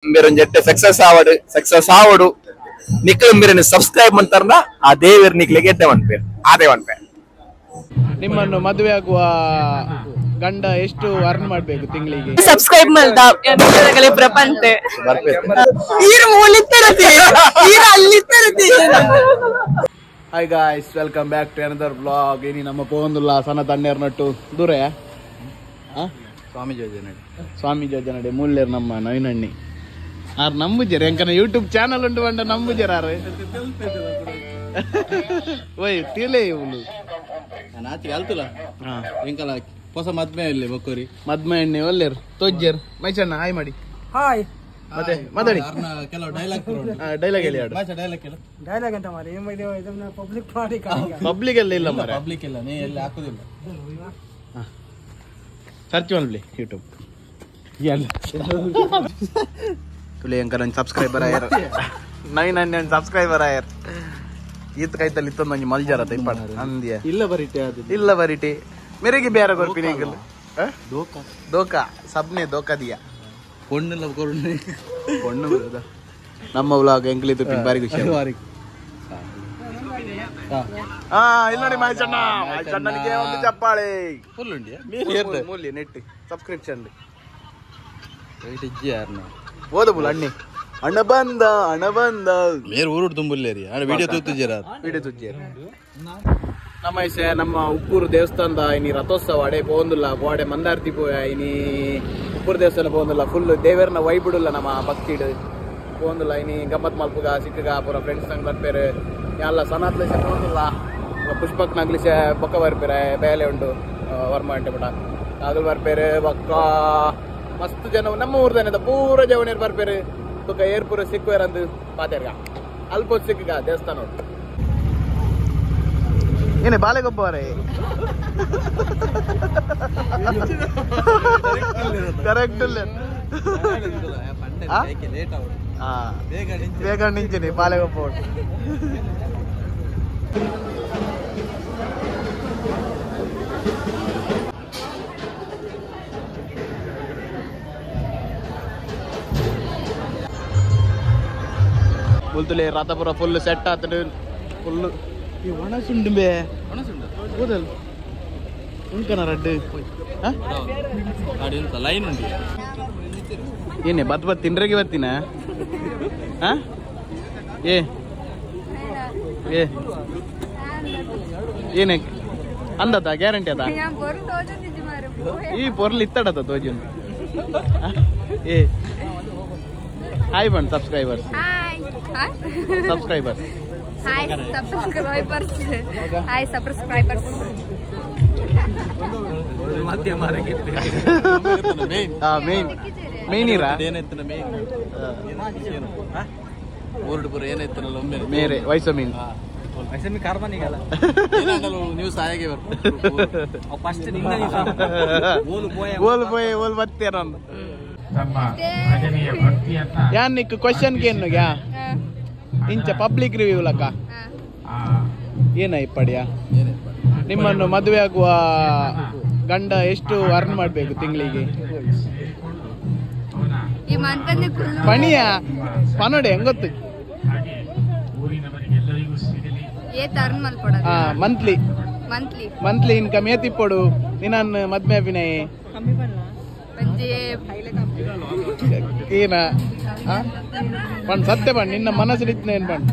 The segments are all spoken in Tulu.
ಮೇರೊಂಜೆಟ್ಟೆ ಸಕ್ಸಸ್ ಆವಡು ಸಕ್ಸಸ್ ಆವಡು ನಿಕ್ಲು ಮೇರನ್ನು ಸಬ್ಸ್ಕ್ರೈಬ್ ಮಂತಾರನ ಆ ದೇವರ್ ನಿಕ್ಲೆಗೆ ಎಡ್ಡೆ ಮನ್ಪೇರು ಅದೇ ಮನ್ಪೇರು. ನಿಮ್ಮನ್ನು ಮದುವೆ ಆಗುವ ಗಂಡ ಎಷ್ಟು ಅರ್ನ್ ಮಾಡಬೇಕು ತಿಂಗಳಿಗೆ? ಸಬ್ಸ್ಕ್ರೈಬ್ ಮಲ್ದ ಪ್ರಪಂಚ Hi guys, welcome back to another vlog. ಇನಿ ನಮ್ಮ ಪೋಂದುಲ್ಲ ಸಣ್ಣ ತಣ್ಣೀರ್ ನಟ್ಟು ದೂರ ಸ್ವಾಮಿ ಜೋಜನಡಿ ಸ್ವಾಮಿ ಜೋಜನಡಿ ಮೂಲ್ಯರ್ ನಮ್ಮ ನವೀನಣ್ಣಿ ಆರ್ ನಂಬುಜರ್ ಎಂಕನ ಯೂಟ್ಯೂಬ್ ಚಾನಲ್ ಉಂಟು ಬಂಡ ನಂಬುಜರ್ ಆರ್ ಓಯ್ ತಿಲೆ ಇವಳು ನಾನು ಆಚೆಗೆ ಅಲ್ತುಲ ಎಂಕಲ ಹೊಸ ಮದ್ಮೆ ಇಲ್ಲಿ ಬೊಕ್ಕೋರಿ ಮದ್ಮೆ ಎಣ್ಣೆ ಒಲ್ಲೇರ್ ತೋಜ್ಜರ್ ಮೈಸಣ್ಣ ಹಾಯ್ ಮಾಡಿ. ಹಾಯ್ ಮತ್ತೆ ಮಾತಾಡಿ ಕೆಲವು ಡೈಲಾಗ್ ಡೈಲಾಗ್ ಹೇಳಿ ಆಡು. ಡೈಲಾಗ್ ಹೇಳು. ಡೈಲಾಗ್ ಅಂತ ಮಾರಿ ಇದನ್ನ ಪಬ್ಲಿಕ್ ಮಾಡಿ ಪಬ್ಲಿಕ್ ಎಲ್ಲ ಇಲ್ಲ ಮಾರ್ರೆ. ಪಬ್ಲಿಕ್ ಇಲ್ಲ, ನೀ ಎಲ್ಲಿ ಹಾಕುದಿಲ್ಲ. ಸರ್ಚ್ ಮಾಡ್ಲಿ ಯೂಟ್ಯೂಬ್ ತುಳಿ ಅಂಕಲ್ ಒಂದು ಸಬ್ಸ್ಕ್ರೈಬರ್ ಆಯರ್ ನವೀನ್ ಅಣ್ಣ ಒಂದು ಸಬ್ಸ್ಕ್ರೈಬರ್ ಆಯರ್ ಈತ ಕೈತಲ್ಲಿ ಇತ್ತೊಂದು ಒಂಜಿ ಮಲ್ಜಾರ ಇಪ್ಪಾಡ ಅಂದ್ಯ ಇಲ್ಲ ಬರಿಟೆ ಅದು ಇಲ್ಲ ಬರಿಟೆ ಮೇರೆಗೆ ಬೇರೆ ಕೊರ್ಪಿನಿ ಅಂಕಲ್. ದೋಖಾ ದೋಖಾ ಸಬ್ನೆ ದೋಖಾ ದಿಯಾ ಪೊಣ್ಣುಲ್ಲ ಕೊರುಣೆ ಪೊಣ್ಣು ಬರುದಾ ನಮ್ಮ ವ್ಲಾಗ್ ಎಂಕ್ಲಿ ತುಪ್ಪಿನ ಬಾರಿ ಖುಷಿ ಬಾರಿ. ಹಾ ಇಲ್ಲಿ ನೋಡಿ ಮಹೇಶಣ್ಣ, ಮಹೇಶಣ್ಣನಿಗೆ ಒಂದು ಚಪ್ಪಾಳೆ. ಫುಲ್ ಉಂಡಿಯಾ ಮೂಲ್ಯ ನೆಟ್ ಸಬ್ಸ್ಕ್ರಿಪ್ಷನ್ ಇಜ್ಜಿ ಯಾರನ್ನ ಓದಬುಲ್ ಅಣ್ಣಿ ಅಣ್ಣ ಬಂದ ಅಣ್ಣ ಬಂದ ಮೇರ್ ಊರುಡ್ ತುಂಬುಲ್ಲೇರಿ ಅಣ್ಣ ವಿಡಿಯೋ ತೂತುಜೇರ ವಿಡಿಯೋ ತುಜ್ಜೇರ. ನಮ್ಮ ಐಸೆ ನಮ್ಮ ಉಪ್ಪೂರು ದೇವಸ್ಥಾನದ ಇನಿ ರಥೋತ್ಸವ ಅಡೆ ಪೋಂದುಲ್ಲ ಗೋಡೆ ಮಂದಾರ್ತಿ ಪೋಯ ಇನಿ ಉಪ್ಪೂರು ದೇವಸ್ಥಾನ ಪೋಂದುಲ್ಲ ಫುಲ್ ದೇವರನ್ನ ವೈಬಿಡುಲ್ಲ ನಮ್ಮ ಭಕ್ತಿಡು ಪೋಂದುಲ್ಲ ಇನಿ ಗಮ್ಮತ್ ಮಲ್ಪುಗ ಸಿಕ್ಕಗ ಪೂರ ಫ್ರೆಂಡ್ಸ್ ನಂಗೆ ಬರ್ಪೇರು ಎಲ್ಲ ಸನಾತ್ಲಿಸೆ ಪೋಂದುಲ್ಲ ಪುಷ್ಪಕ್ ನಗ್ಲಿಸೆ ಬೊಕ್ಕ ಬರ್ಪೇರೆ ಬೇಲೆ ಉಂಟು ವರ್ಮ ಅಂಟೆ ಪುಟ ಅದು ಬರ್ಪೇರು ಬೊಕ್ಕ ಮಸ್ತ್ ಜನ ನಮ್ಮ ಊರ್ದನೆ ಪೂರ ಜವನೇರು ಬರ್ಪೇರು ಬೊಕ್ಕ ಏರ್ಪೂರ ಸಿಕ್ಕುವೇರಂದು ಪಾತೇರ್ಗ ಅಲ್ಪ ಸಿಕ್ಕಗ ದೇವಸ್ಥಾನ ಉಂಟು. ಏನೇ ಬಾಲೆಗೊಬ್ಬರೇ ಕರೆಕ್ಟ್ ಇಲ್ಲ ಬೇಗ ನಿಂಚಿನಿ ಬಾಲೆಗೊಬ್ಬ ಬುಲ್ತುಲೆ ರಥಪುರ ಫುಲ್ ಸೆಟ್ ಆತಡು ಫುಲ್ ಈ ಒಣಸುಂಡು ಬೇ ಹೋದಲ್ ಉಂಕನ ರಡ್ಡು ಲೈನ್ ಉಂಟು. ಏನೇ ಬತ್ ಬತ್ ತಿಂಡ್ರೆಗೆ ಬರ್ತೀನ ಏ ಏ ಏನೇ ಅಂದತ ಗ್ಯಾರಂಟಿ ಅದ ಈ ಪೊರ್ಲು ಇತ್ತಡತ ತೋಜುನ್ ಏ ಹಾಯ್ ಬಣ್ಣ subscribers subscribers hi subscribers hi subscribers main main ಇರಾ ಏನಾಯ್ತನ ಮೇನ್ ಊರುಡು ಪೂರ ಏನಾಯ್ತನಲ್ಲ ಒಮ್ಮೆ ಮೇರೆ ವಯಸ್ಸು ಮೀನ್ ನೀವು ಸಾಯಗೆ ಓಲ್ ಪೋಯ್ ಓಲ್ ಬತ್ತೇರ ಯಾನ್ ನಿಕ್ ಕ್ವಶನ್ ಕೇನ್ನುಗ್ಯಾ ಇಂಚ ಪಬ್ಲಿಕ್ ರಿವ್ಯೂ ಲಕ್ಕ ಏನ ಇಪ್ಪಡಿಯಾ ನಿಮ್ಮನ್ನು ಮದುವೆ ಆಗುವ ಗಂಡ ಎಷ್ಟು ಅರ್ನ್ ಮಾಡಬೇಕು ತಿಂಗಳಿಗೆ? ಪಣಿಯ ಪನೋಡೆ ಹೆಂಗೊತ್ತು ಮಂತ್ಲಿ ಮಂತ್ಲಿ ಇನ್ಕಮ್ ಏತಿಪ್ಪೊಡು ನಿನ್ನ ಮದ್ಮೆ ಅಭಿನಯ ಏನ ಪಣ್ ಸತ್ಯ ಪಣ್ ನಿನ್ನ ಮನಸ್ಸು ಏನ್ ಪಣ್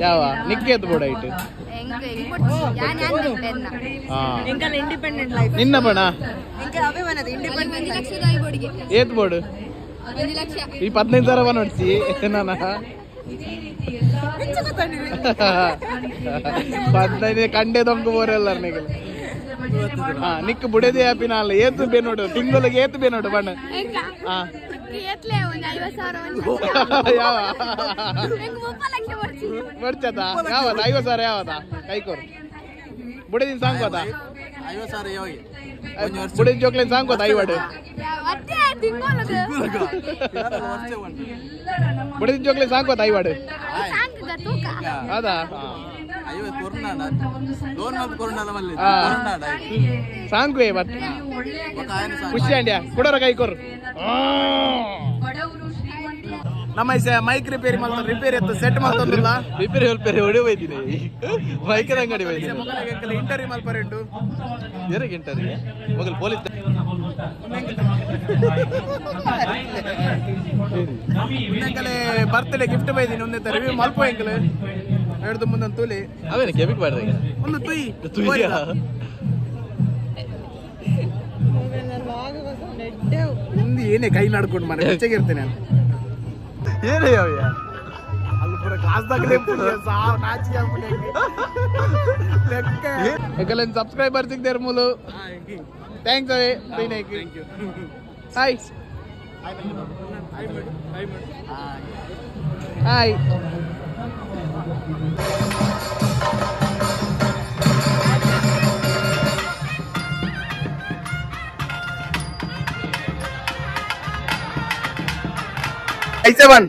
ಯಾವ ನಿಕ್ಕೇದು ಬೋಡ ಇಟ್ಟು ನಿನ್ನ ಬಣ ಏತ್ ಬೋಡು ಈ 15,000 ಬನೋಡ್ಸಿ ನಾನ 15 ಕಂಡೆ ದೊಂಕು ಬೋರೆಲ್ಲ ನಿಕ್ ಬುಡದೆ ಆಪಿನ ಅಲ್ಲ ಏತು ಬೇನೋಡು ತಿಂಗಳಿಗೆ ಏತು ಬೇನೋಡು ಬಣ್ಣ ಯಾವ ಬರ್ಚದ ಯಾವದ 50,000 ಯಾವದ ಕೈಕೋರು ಬುಡದಿನ ಸಾಂಗ್ ಅದ 50,000 ಬುಡದಿನ ಜೋಕ್ಲೇನ್ ಸಾಂಗ್ ಅದ ಐವಡು ಬುಡದಿನ ಜೋಕ್ಲೇನ್ ಸಾಂಗ್ ಅದ ಐವಡು ಅದಾ ಸಾಂಗ್ವೆ ಬಟ್ ಖುಷಿ ಅಂಡ್ಯಾ ಕೊಡೋರ ಕೈ ಕೊರು. ನಮ್ಮ ಮೈಕ್ ರಿಪೇರಿ ಮಾಡ್ತಾರೆ, ರಿಪೇರಿ ಇತ್ತು ಸೆಟ್ ಮಾಡ್ತಂದಿಲ್ಲ, ರಿಪೇರಿ ರಿಪೇರಿ ಹೊಡೆ ಹೋಯ್ತೀನಿ ಮೈಕ್ ಅಂಗಡಿ ಹೋಯ್ತೀನಿ. ಇಂಟರ್ವ್ಯೂ ಮಲ್ಪರೆ ಉಂಟು ಏರಿಗೆ ಇಂಟರ್ವ್ಯೂ ಮೊದಲು ಪೊಲೀಸ್ birthday gift ಬೈದಿನಿ ಒಂದೇ ರಿವ್ಯೂ ಮಲ್ಪ ಎಂಕಲ್ ಎರಡು ಮುಂದೊಂದು ತೂಲಿ ಅವೇನು ಕೆಬಿಕ್ ಮಾಡ್ರಿ ಒಂದು ತುಯ್ ತುಯ್ ಮುಂದೆ ಏನೇ ಕೈ ನಡ್ಕೊಂಡು ಮನೆ ಹೆಚ್ಚಾಗಿರ್ತೇನೆ ನಾನು. ಏನೇ ಅಲ್ಲಿ ಪೂರ ಕ್ಲಾಸ್ದಾಗಲೇ ಸಾವು ನಾಚಿಕೆ ಆಗ್ಬಿಟ್ಟೆ. ಲೆಕ್ಕ ಯಾಕಲ್ಲ ಸಬ್ಸ್ಕ್ರೈಬರ್ ಸಿಗ್ತಾರೆ ಮೂಲು. Thanks ಅವೇ. Hi hi. ಐಸೆವನ್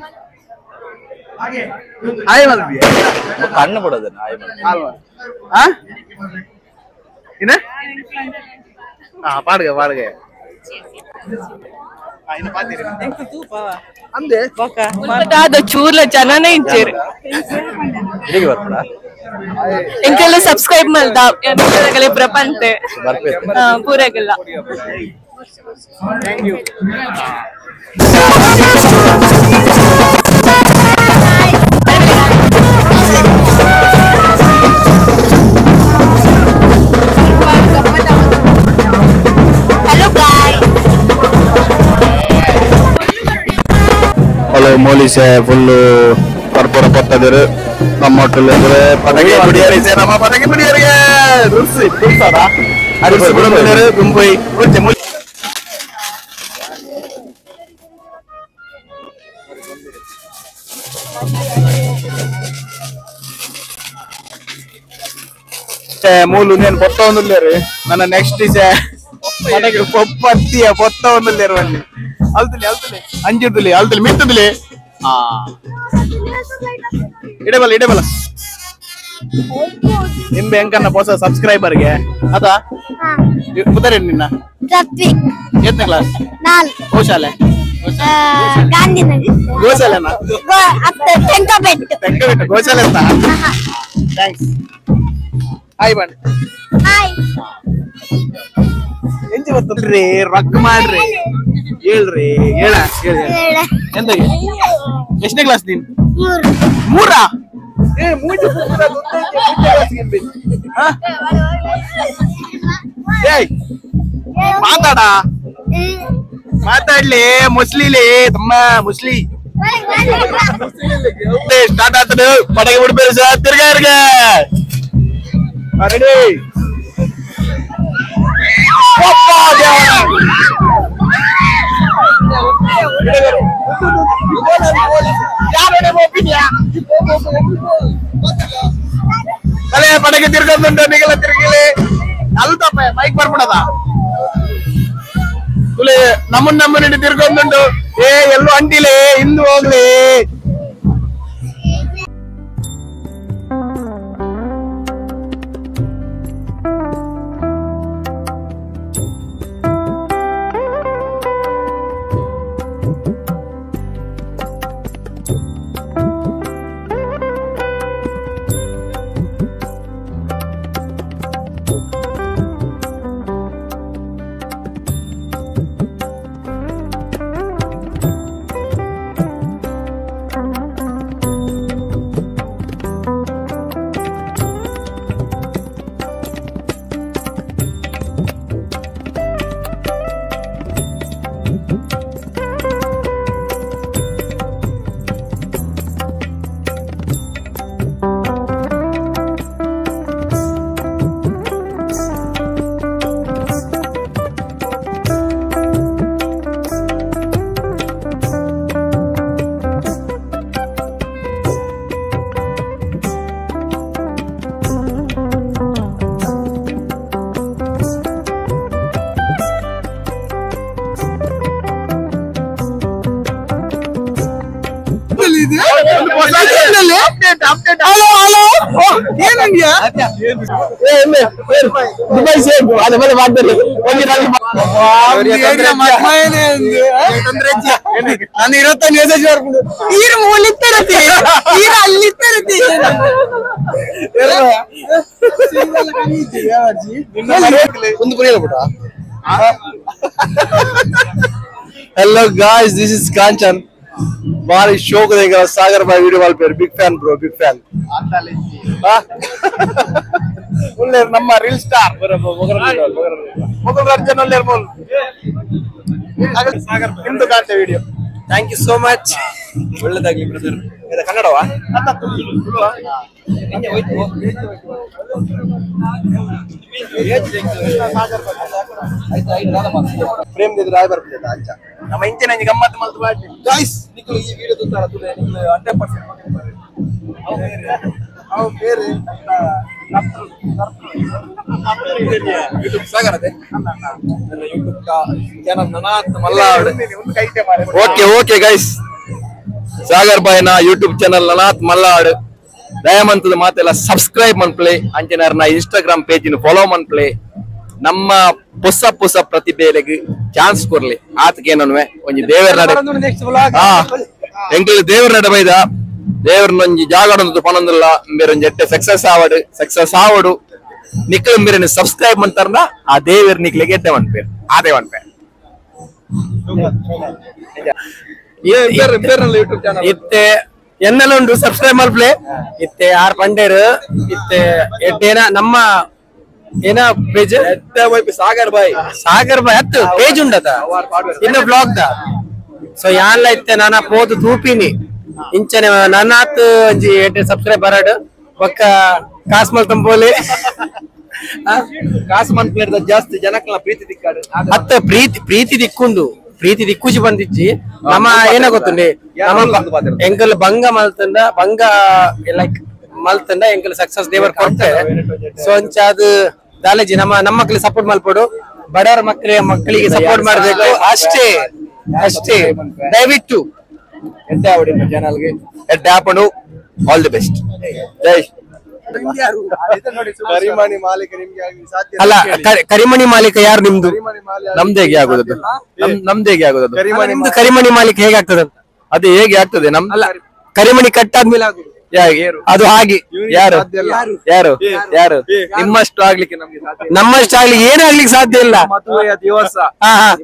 hi ಮಲ್ಬಿ ಕಣ್ಣು ಬಿಡೋದನ್ನ ಹಾಯ್ ಅಲ್ವಾ? ಆ ಏನ? ಆ ಪಾಡ್ಗೆ ಪಾಡ್ಗೆ ಅಂದೆ ದಾದ ಚೂರ್ಲ ಜನನೇ ಇಂಚೇರು ಇಲ್ಲಿಗೆ ಬರ್ಪಡ ಎಂಕೆಲ್ಲ ಸಬ್ಸ್ಕ್ರೈಬ್ ಮಲ್ದ ಪ್ರಪಂಚೆ ಪೂರಗೆಲ್ಲ. Thank you. Hello guys. Hello ಮೋಲಿಸೆ full ಪರ್ಪುರ ಪತ್ತದಿರು ನಮ್ಮ ಹೋಟೆಲ್ ಅಂದ್ರೆ ಪಟಕೆ ಬಿಡಿಯರಿ ನಮ್ಮ ಪಟಕೆ ಬಿಡಿಯರಿಗೆ ದುರ್ಸಿ ದುರ್ಸಾದ ಅರಿಸಿ ಬಿಡುತ್ತಿದ್ದಾರೆ ದುಂಬೈ ಮುಂಚೆ ಮೂಲು ನೇನು ಪೊತ್ತ ಒಂದುಲ್ಲೇರು ನನ್ನ ನೆಕ್ಸ್ಟ್ is ಪಟಕೆ ಪೊಪ್ಪತ್ತಿಯ ಪೊತ್ತ ಒಂದುಲ್ಲೇರು ಅಲ್ಲಿ ಅಲ್ತಲಿ ಅಲ್ತಲಿ ಅಂಜಿಡ್ದುಲಿ ಅಲ್ತಲಿ ಮಿತ್ತುದುಲಿ. ಆ ಇಡಬಲ್ಲ ಇಡಬಲ್ಲ ನಿಂಬೆ ಎಂಕನ್ನ ಹೊಸ ಸಬ್ಸ್ಕ್ರೈಬರ್ಗೆ ಅದ ಪುದರ್ ನಿನ್ನ ರತ್ವಿಕ್. ಎತ್ತನೇ ಕ್ಲಾಸ್? ನಾಲ್. ಗೋಶಾಲೆ? ಗಾಂಧಿನಗರ್. ಗೋಶಾಲೆನಾ? ತೆಂಕಬೆಟ್ಟು. ತೆಂಕಬೆಟ್ಟು ಗೋಶಾಲೆ ಅಂತ. Thanks. Hi ಬಣ್ಣ. ಹಾಯ್. ಎಂಜಿ ಬರ್ತದ್ರಿ ರೊಕ್ಕ ಮಾಡ್ರಿ ಹೇಳ್ರಿ ಹೇಳ ಹೇಳ ಎಂತ ಎಷ್ಟನೇ ಕ್ಲಾಸ್ ನೀನ್? ಮೂರಾ? ಏ ಮೂಜಿ ಏಯ್ ಮಾತಾಡ ಮಾತಾಡ್ಲಿ ಮುಸ್ಲಿಲಿ ತಮ್ಮ ಮುಸ್ಲಿ ಸ್ಟಾರ್ಟ್ ಆಗ್ತದೆ. ಪಟಕೆ ಬಿಡ್ಬೇರಿ ಸರ್ ತಿರ್ಗಾ ರೆಡಿ. ಅಲೇ ಪಟಕೆ ತಿರ್ಗೊಂದುಂಟು ನಿಗಲ ತಿರುಗಿಲಿ ಅಲ್ತಪ್ಪ ಮೈಕ್ ಬರ್ಬಿಡದ ತುಲೆ ನಮ್ಮನ್ ನಮ್ಮನ್ನ ತಿರ್ಗೊಂದುಂಟು. ಏ ಎಲ್ಲೂ ಅಂಟಿಲೆ ಹಿಂದು ಹೋಗ್ಲಿ. Hello hello ಏನಂದ್ಯಾ? Dubai same ಅದೇ ಮೇಲೆ ಮಾಡ್ತಾರೆ. ನಾನು ಇರತ್ತ ಮೆಸೇಜ್ ಬರ್ಕೊಂಡು ಈರು ಮೂಲಿತ್ತಿರತಿ ಈರು ಅಲ್ಲಿತ್ತಿರತಿ. ಒಂದು ಪುರಿಯಲ್ಲ ಪುಟ. Hello guys, this is Kanchan. ಬಾರಿ ಶೋಕ್ ಇದೆ ಸಾಗರ್ ಬಾಯ್ ವಿಡಿಯೋ ವಾಲ್ಪೇರ್. Big fan bro, big fan. ಉಳ್ಳೇರು ನಮ್ಮ ರೀಲ್ ಸ್ಟಾರ್ ಮೊಗಲ್ ರಂಜನ್ ಉಳ್ಳೇರು ಮೋಲ್. ನಿಮ್ದು ಕಾಂತ video. Thank you so much. ಒಳ್ಳೇದಾಗ್ಲಿ ಬ್ರದರ್. ಇದು ಕನ್ನಡವಾ? ಪ್ರೇಮ್ ರಾಯ್ ಬರ್ತಿದ್ದ ಅಂಚ ನಮ್ಮ ಇಂಚಿನ ಗಮ್ಮತ್ತು ಮಲ್ತು ಬಾಟಿ. ಗೈಸ್, ನಿಕುಲು ಈ ವಿಡಿಯೋ ತುತ್ತಾರ ತುಲೆ ನಿಕುಲು 100% ಅವು ಬೇರೆ ಯೂಟ್ಯೂಬ್ ಸಾಗರ್ ಅದೇ ನನ್ನ ಯೂಟ್ಯೂಬ್ ಚಾನಲ್ ನನಾತ್ ಮಲ್ಲ. Okay okay guys, Sagar ಬಾಯ್ನ YouTube channel ನನಾತ್ ಮಲ್ಲಾಡ್ ದಯಮಂತದ ಮಾತೆಲ್ಲ ಸಬ್ಸ್ಕ್ರೈಬ್ ಮನ್ಪ್ಲೆ. ಅಂಚನಾರ್ನ Instagram page follow ಮನ್ಪ್ಲೆ. ನಮ್ಮ ಪೊಸ ಪೊಸ ಪ್ರತಿಭೆಲೆಗ್ ಚಾನ್ಸ್ ಕೊರ್ಲಿ. ಆತಕೇನನ್ವೆ ಒಂಜಿ ದೇವರ ನಡೆ ಎಂಕಲ್ ದೇವರ ನಡೆ ಬೈದ ದೇವರನ್ನೊಂಜಿ ಜಾಗಡೊಂದು ಪನೊಂದುಲ್ಲ. ಬೇರೊಂಜಿ ಎಟ್ಟೆ ಸಕ್ಸಸ್ ಆವಡು, ಸಕ್ಸಸ್ ಆವಡು. ನಿಕ್ಕಲು ಮೇರೆ ಸಬ್ಸ್ಕ್ರೈಬ್ ಮಂತಾರ್ನ ಆ ದೇವರ ನಿಕ್ಲೆಗೆ ಎಟ್ಟೆ ಮನ್ಪೇರ್ ಆದೇ ಮನ್ಪೇರ್. ಇತ್ತೆ ಎನ್ನೆಲ್ಲ ಉಂಟು ಸಬ್ಸ್ಕ್ರೈಬ್ ಮಲ್ಪ್ಲೆ. ಇತ್ತೆ ಆರ್ ಪಂಡೇರು ಇತ್ತೆ ಎಡ್ಡೇನ ನಮ್ಮ ಏನ ಪೇಜ್ ಸಾಗರ್ ಬಾಯ್, ಸಾಗರ್ ಬಾಯ್ ಹತ್ತು ಪೇಜ್ ಉಂಡತ ಇನ್ನು blog the. So ಯಾನ್ಲ ಇತ್ತೆ ನಾನ ಪೋದು ತೂಪಿನಿ ಇಂಚನೆ ನನ್ನಾತ್ ಒಂಜಿ ಎಡ್ಡೆ ಸಬ್ಸ್ಕ್ರೈಬ್ ಬರಾಡು ಬೊಕ್ಕ ಕಾಸ್ ಮಲ್ತಂಬೋಲಿ. ಕಾಸು ಮನ್ಪ್ಲೇಟ್ ಜಾಸ್ತಿ ಜನಕ್ಲ ಪ್ರೀತಿ ದಿಕ್ಕಾಡು. ಅತ್ತ ಪ್ರೀತಿ ಪ್ರೀತಿ ದಿಕ್కుంದು ಪ್ರೀತಿ ದಿಕ್ಕುಜಿ ಬಂದಿಜ್ಜಿ. ನಮ್ಮ ಏನ ಗೊತ್ತುಂಡಿ ನಮ್ಮ ಎಂಕಲ್ ಬಂಗ ಮಲ್ತಂಡ ಬಂಗ ಲೈಕ್ ಮಲ್ತಂಡ ಎಂಕಲ್ ಸಕ್ಸಸ್ ದೇವರ್ ಕೊಡ್ತಾರೆ. ಸೊ ಅಂಚ ಅದು ದಾಲೇಜಿ ನಮ್ಮ ನಮ್ಮ ಮಕ್ಳಿಗೆ ಸಪೋರ್ಟ್ ಮಲ್ಪಡು. ಬಡವರ ಮಕ್ಕಳಿಗೆ ಮಕ್ಕಳಿಗೆ ಸಪೋರ್ಟ್ ಮಾಡ್ಬೇಕು ಅಷ್ಟೇ ಅಷ್ಟೇ. ದಯವಿಟ್ಟು ಎಡ್ಡೆ ಆವಡಿ ಚಾನಲ್ಗೆ ಎಡ್ಡೆ ಆಪಣು. All the best. Jai Karimani ಮಾಲೀಕ ನಿಮ್ಗೆ ಸಾಧ್ಯ ಅಲ್ಲ? ಕರಿಮಣಿ ಮಾಲೀಕ ಯಾರು ನಿಮ್ದು? ನಮ್ದು ಹೇಗೆ ಆಗುದದು? ನಮ್ದು ಹೇಗೆ ಆಗುದದು? ನಿಮ್ದು ಕರಿಮಣಿ ಮಾಲೀಕ ಹೇಗಾಗ್ತದೆ? ಅದು ಹೇಗೆ ಆಗ್ತದೆ? ನಮ್ ಅಲ್ಲ, ಕರಿಮಣಿ ಕಟ್ಟಾದ್ಮೇಲೆ ಆಗುದು ಅದು ಹಾಗೆ. ಯಾರು ಯಾರು ಯಾರು ನಿಮ್ಮಷ್ಟು ಆಗ್ಲಿಕ್ಕೆ ನಮ್ಗೆ ಸಾಧ್ಯ? ನಮ್ಮಷ್ಟು ಆಗ್ಲಿಕ್ಕೆ ಏನು ಆಗ್ಲಿಕ್ಕೆ ಸಾಧ್ಯ ಇಲ್ಲ. ಮದುವೆಯ ದಿವಸ,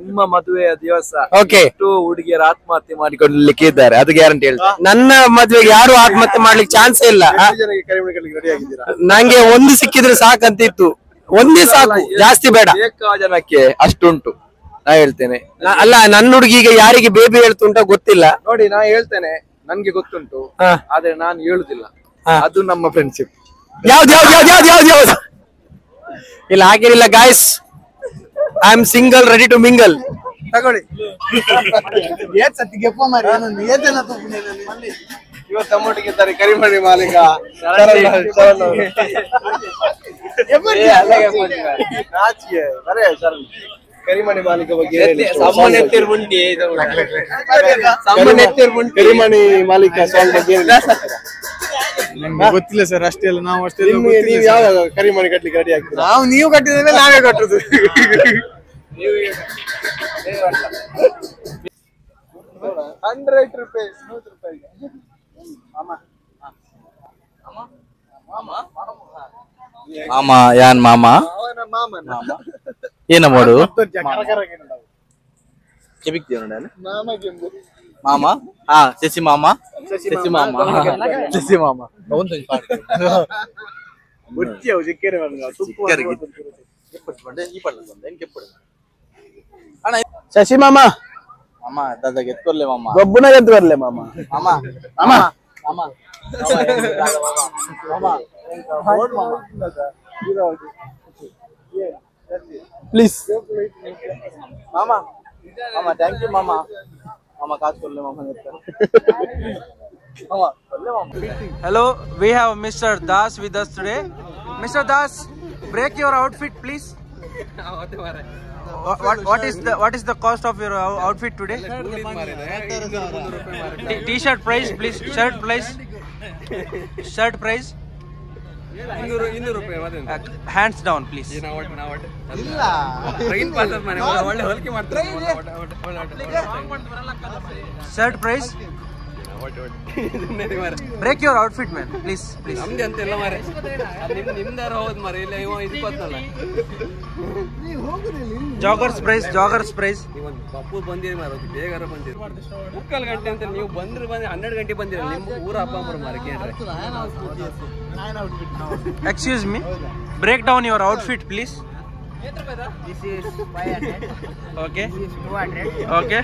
ನಿಮ್ಮ ಮದುವೆಯ ದಿವಸ ಓಕೆ, ಹುಡುಗಿಯರ ಆತ್ಮಹತ್ಯೆ ಮಾಡಿಕೊಳ್ಳಲಿಕ್ಕೆ ಇದ್ದಾರೆ, ಅದು ಗ್ಯಾರಂಟಿ ಹೇಳ್ತಾರೆ. ನನ್ನ ಮದುವೆಗೆ ಯಾರು ಆತ್ಮಹತ್ಯೆ ಮಾಡ್ಲಿಕ್ಕೆ ಚಾನ್ಸ್ ಇಲ್ಲ. ನಂಗೆ ಒಂದು ಸಿಕ್ಕಿದ್ರೆ ಸಾಕಂತ ಇತ್ತು, ಒಂದೇ ಸಾಕು, ಜಾಸ್ತಿ ಬೇಡ. ಜನಕ್ಕೆ ಅಷ್ಟುಂಟು ನಾ ಹೇಳ್ತೇನೆ. ಅಲ್ಲ, ನನ್ನ ಹುಡುಗಿಗೆ ಯಾರಿಗೆ ಬೇಬಿ ಹೇಳ್ತುಂಟ ಗೊತ್ತಿಲ್ಲ. ನೋಡಿ, ನಾ ಹೇಳ್ತೇನೆ, ನನ್ಗೆ ಗೊತ್ತುಂಟು, ಆದ್ರೆ ನಾನು ಹೇಳುದಿಲ್ಲ. ಅದು ನಮ್ಮ ಫ್ರೆಂಡ್ಶಿಪ್. ಯಾವ್ದು ಯಾವ್ದು ಯಾವ್ದು ಯಾವ್ದು ಯಾವ್ದು ಯಾವ್ದು ಇಲ್ಲ, ಹಾಗೇನಿಲ್ಲ guys. I am single, ready to mingle. ತಗೊಳ್ಳಿ. ಇವತ್ತು ತಮ್ಮೊಟ್ಟಿಗೆ ಕರಿಮಣಿ ಮಾಲೀಕ ಕರಿಮಣಿ ಮಾಲೀಕ ಬಗ್ಗೆ ಕರಿಮಣಿ ಮಾಲೀಕ ಸಾಂಗ್ ಬಗ್ಗೆ ಗೊತ್ತಿಲ್ಲ ಸರ್, ಅಷ್ಟೇ ಅಲ್ಲ ನಾವು ಅಷ್ಟೇ. ನೀವು ಯಾವಾಗ ಕರಿಮಣಿ ಕಟ್ಲಿಕ್ಕೆ ರೆಡಿ ಆಗ್ತೀರಾ? ನಾವು ನೀವು ಕಟ್ಟಿದ ಮೇಲೆ ನಾವೇ ಕಟ್ಟುದು. 100 ರೂಪಾಯಿ 100 ರೂಪಾಯಿ. ಮಾಮ ಯಾನ್ ಮಾಮ ಏನ ಮಾಡು ಮಾಮ. ಹಾ, ಶಶಿ ಮಾಮ, ಶಶಿ ಮಾಮ, ಶಶಿ ಮಾಮ. ಶಶಿ ಮಾಮ ಮಾಮ ದಾದಾ ಎತ್ಕೊರ್ಲೆ ಮಾಮ, ಒಬ್ಬನ ಎದ್ದು ಬರ್ಲೆ ಮಾಮ. ಮಾಮ ಮಾಮ ಮಾಮ ಪ್ಲೀಸ್ ಮಾಮ ಮಾಮ thank you ಮಾಮ. ಮಾಮ ಕಾಸು ಕೊಡ್ಲೆ ಮಾಮ. Hello, we have Mr. Das with us today. Mr. Das, break your outfit please. What is the cost of your outfit today? T-shirt price, please. Shirt price. Shirt price. Hands down, please. Shirt price. Break your outfit, man. Please, please. Joggers price, joggers price. Excuse me. Break down your outfit, please. This is 500. Okay. This is 200. Okay.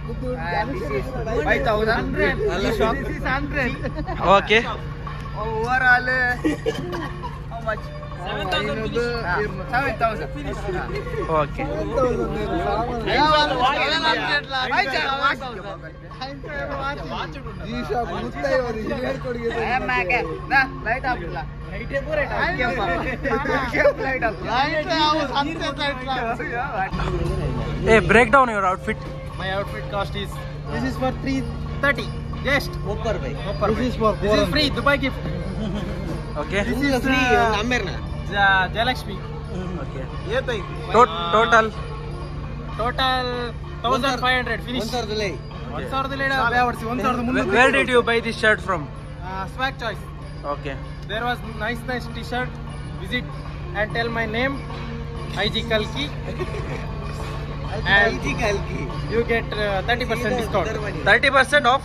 This is 5000. This is 100. Okay. Overall, how much? 7,000. 7,000. Okay. Hey, break down your outfit. My outfit cost is, this is for 330. Just Upper bhai. Upper. This is for, this is free Dubai gift. Okay. This is free Amberna. Jayalakshmi. Okay. Total. Total 1500 finish. 1000 1000. Where did you buy this shirt from? Swag Choice. Okay. There was nice t-shirt. Visit and tell my name, IG Kalki. And IG Kalki. You get 30% discount. 30% off?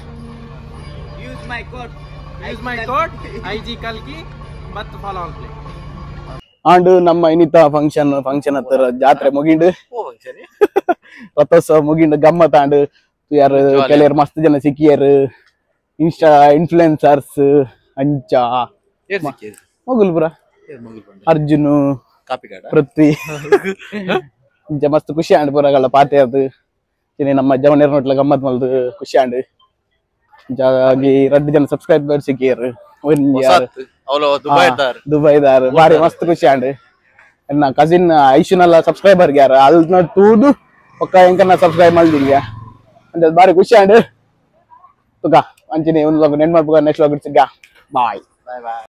Use my code. Use my code IG Kalki. But follow on play. And ನಮ್ಮ ಇನಿತ ಫಂಕ್ಷನ್ ಫಂಕ್ಷನ್ ಹತ್ತಿರ ಜಾತ್ರೆ ಮುಗಿಂಡು, ರಥೋತ್ಸವ ಮುಗಿಂಡು, ಗಮ್ಮತ್ ಆಂಡ್ ಯಾರು ಕೆಲವರು ಮಸ್ತ್ ಜನ ಸಿಕ್ಕಿಯರು, ಇನ್ಸ್ಟಾ ಇನ್ಫ್ಲುಯೆನ್ಸರ್ಸ್ ಅಂಚ ಮೊಗುಲ್ಪುರ ಅರ್ಜುನ್ ಪೃಥ್ವಿ ಇಂಚ ಮಸ್ತ್ ಖುಷಿ ಆಂಡ್ ಪೂರಗಳ ಪಾತೆ ಅದು ನಮ್ಮ ಜವನೇರ್ ನೋಟ್ಲ ಗಮ್ಮತ್ ಮಲ್ದು ಖುಷಿ ಆಂಡ್. ಇಂಚಾಗಿ ರಡ್ಡು ಜನ ಸಬ್ಸ್ಕ್ರೈಬರ್ ಸಿಕ್ಕಿಯರು, ದುಬೈದಾರ್, ಬಾರಿ ಮಸ್ತ್ ಖುಷಿ ಆಂಡ್. ಎನ್ನ ಕಸಿನ್ ಐಶುನೆಲ್ಲ ಸಬ್ಸ್ಕ್ರೈಬರ್ ಯಾರು ಅಲ್ನ ತೂದು ಒಕ್ಕ ಎಂಕನ್ನ ಸಬ್ಸ್ಕ್ರೈಬ್ ಮಲ್ದಿಂಗೆ ಅಂದ ಬಾರಿ ಖುಷಿ ಆಂಡ್. ತುಕ ಅಂಚಿನಿ ಒಂದು ನೆನ್ ಮಲ್ಪುಗ ನೆಕ್ಸ್ಟ್ ವ್ಲಾಗ್ ಸಿಗ್ಗ. Bye boy.